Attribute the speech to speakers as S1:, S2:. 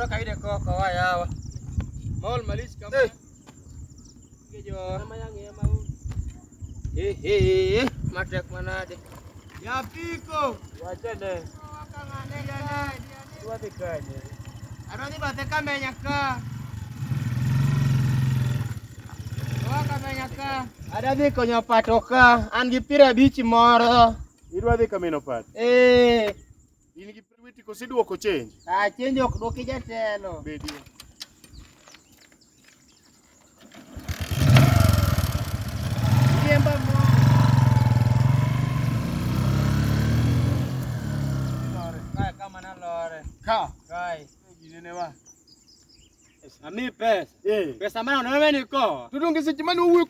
S1: Moro kayude koko wa yawa. Maol malich kama.
S2: Eh.
S1: Jo. Eh eh, matek manade.
S2: Yapiko.
S1: Wachane. Wadhi kanye?
S2: Adwa bathe kamenya ka. Oa kamenya ka.
S1: Adwa dhi konyo pato ka, an gi piero abich moro.
S3: Idwa dhi kamino pat.
S1: Eh,
S3: In gi witi koso iduoko change?
S1: ah change ok duoki jatelo.
S3: Bedie.
S1: Riemba mo. Kae kama nalore.
S3: Ka.
S1: Kae.
S3: Ginene wa.
S1: Ami pesa.
S3: Eh.
S1: Pesa mana unawewe niko.
S3: Tudonge seche mane wawuoyo.